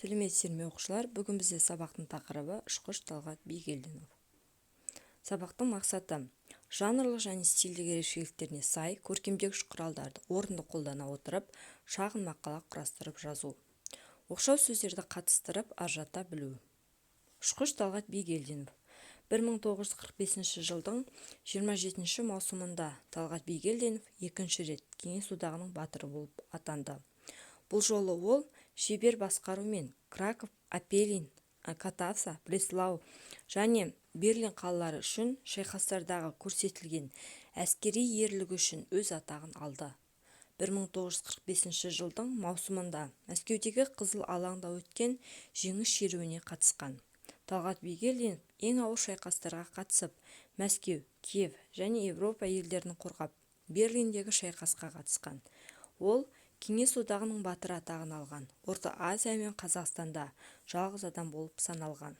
Сәлеметсіздер ме, оқушылар! Бүгін бізде сабақтың тақырыбы: ұшқыш Талғат Бигелдинов. Сабақтың мақсаты: жанрлық және стильдік ерекшеліктеріне сай көркемдегіш құралдарды орынды қолдана отырып, шағын мақала құрастырып жазу, оқшау сөздерді қатыстырып, ажырата білу. Ұшқыш Талғат Бигелдинов. 1945 жылдың 27 маусымында Талғат Бигелдинов екінші рет Кеңес Одағының Батыры болып атанды. Бұл жолы ол шебер басқаруымен Краков, Опелин, Катовице, Бреслау және Берлин қалалары үшін шайқастардағы көрсетілген әскери ерлігі үшін өз атағын алды. 1945 жылдың маусымында Мәскеудегі Қызыл алаңда өткен Жеңіс шеруіне қатысқан Талғат Бигелдинов ең ауыр шайқастарға қатысып, Мәскеу, Киев және Еуропа елдерін қорғап, Берлиндегі шайқасқа қатысқан. Ол Кеңес Одағының Батыры атағын алған Орта Азия мен Қазақстанда жалғыз адам болып саналған.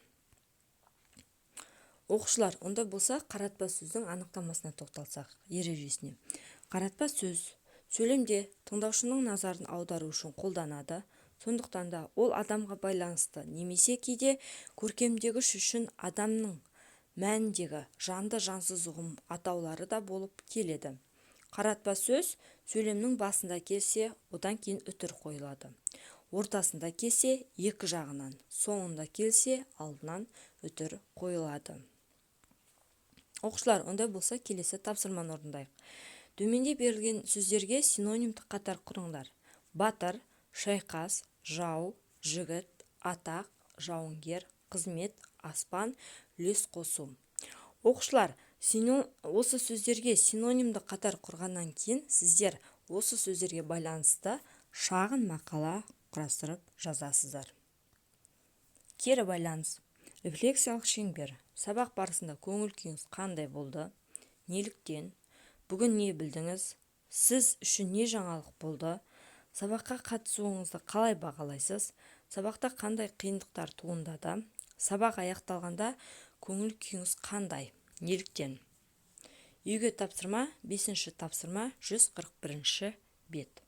Оқушылар, ондай болса, қаратпа сөздің анықтамасына тоқталсақ, ережесіне. Қаратпа сөз сөйлемде тыңдаушының назарын аудару үшін қолданады. Сондықтан да ол адамға байланысты немесе кейде көркемдегіш үшін адамның мәніндегі жанды, жансыз ұғым атаулары да болып келеді. Қаратпа сөз сөйлемнің басында келсе, одан кейін үтір қойылады, ортасында келсе, екі жағынан, соңында келсе, алдынан үтір қойылады. Оқушылар, ондай болса, келесі тапсырманы орындайық. Төменде берілген сөздерге синонимдік қатар құрыңдар: батыр, шайқас, жау, жігіт, атақ, жауынгер, қызмет, аспан, үлес қосу. Оқушылар, осы сөздерге синонимді қатар құрғаннан кейін, сіздер осы сөздерге байланысты шағын мақала құрастырып жазасыздар. Кері байланыс. Рефлексиялық шеңбер. Сабақ барысында көңіл күйіңіз қандай болды? Неліктен? Бүгін не білдіңіз? Сіз үшін не жаңалық болды? Сабаққа қатысуыңызды қалай бағалайсыз? Сабақта қандай қиындықтар туындады? Сабақ аяқталғанда көңіл күйіңіз қандай? Неліктен? Үйге тапсырма. Бесінші тапсырма, 141 бет.